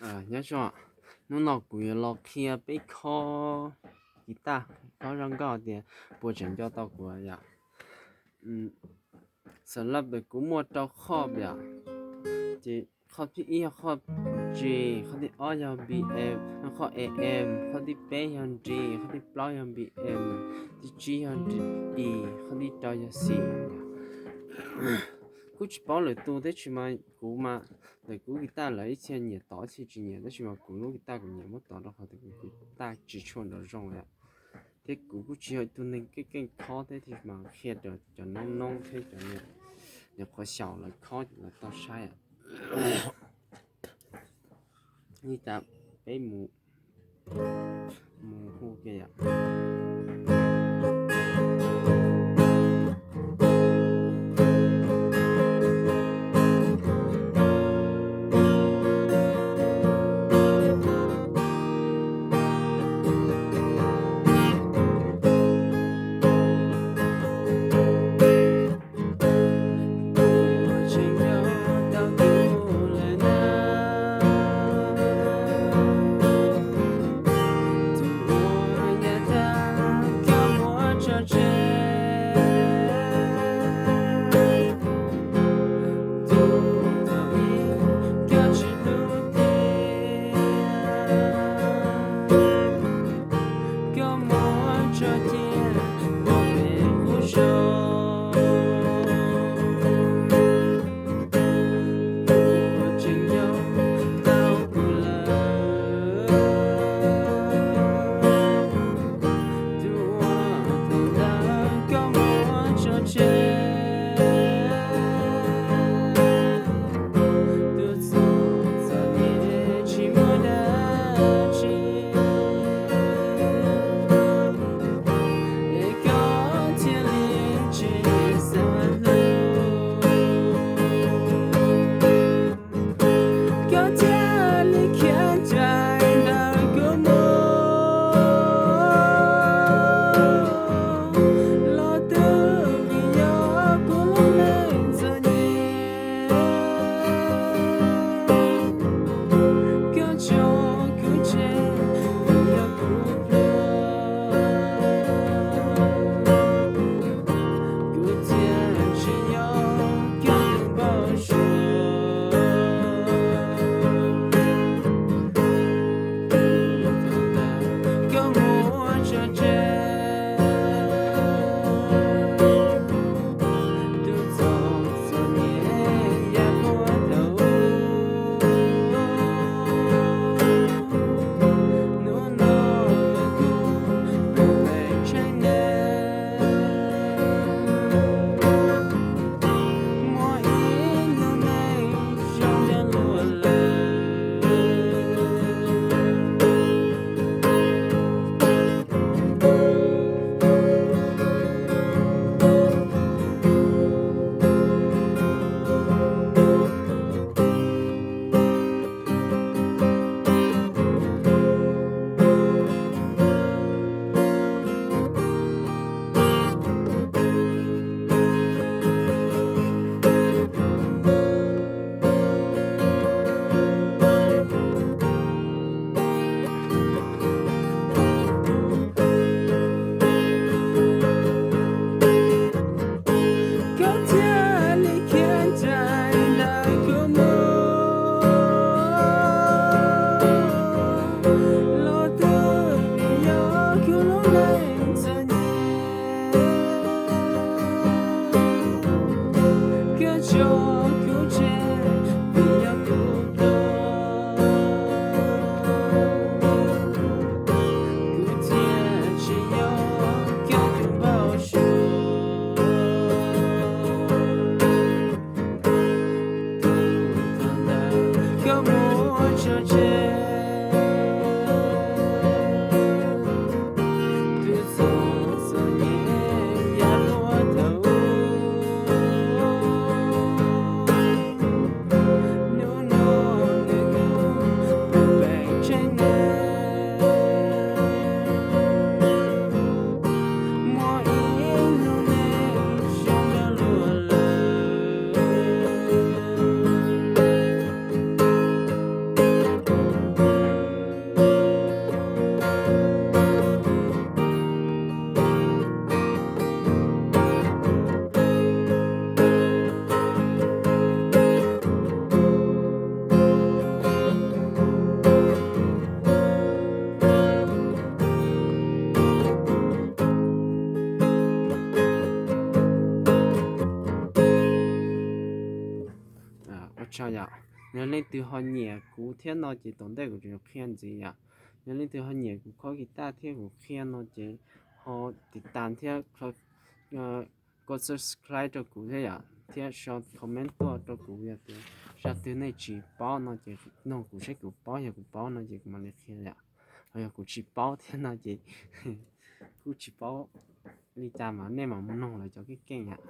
Nyob zoo, hnub no kuv yuav los qhia peb khob guitar, khob zaj nkauj tias puas tseem nco tau kuv yom. Xas laj ntawm kuv muaj rau khob yom, ces khob thib ib yog khob G, khob thib ob yog B M, khob A M, khob thib peb yog D, khob thib plaub yog B M, thib tsib yog E, khob thib rau yog C. Kuj tsis paub lwm tus tab sis mas kuv mas ntawm kuv guitar lawv ib txhia nyiam tod ib txhia tsis nyiam, tab sis mas kuv lub guitar kuv nyiam muab tod rau qhov tias kuv guitar tsis tshua nrov zoo lawm, thiab kuv kuj tsis yog ib tug neeg keej keej khob thiab, tab sis mas qhia rau cov noob noob thiab cov nyuam qhuav xyaum lawv khob lawv tau saib. Li cas peb mus, mus hu kiag yom. Yog leej twg ho nyiam kuv thiab no ces tom ntej kuv tseem qhia ntxiv yom. Yog leej twg ho nyiam kuv khob guitar thiab kuv qhia no ces ho tiv tas thiab kov subscribe rau kuv thiab yom, thiab sau comment tuaj rau kuv. Yog tias zaj twg nej tsis paub no ces nug kuv saib kuv paub, yog kuv paub no ces kuv mam li qhia yom. Ho yog kuv tsis paub thiab no ces kuj tsis paub li cas mas nej mam mus nug lawv cov keej keej yom.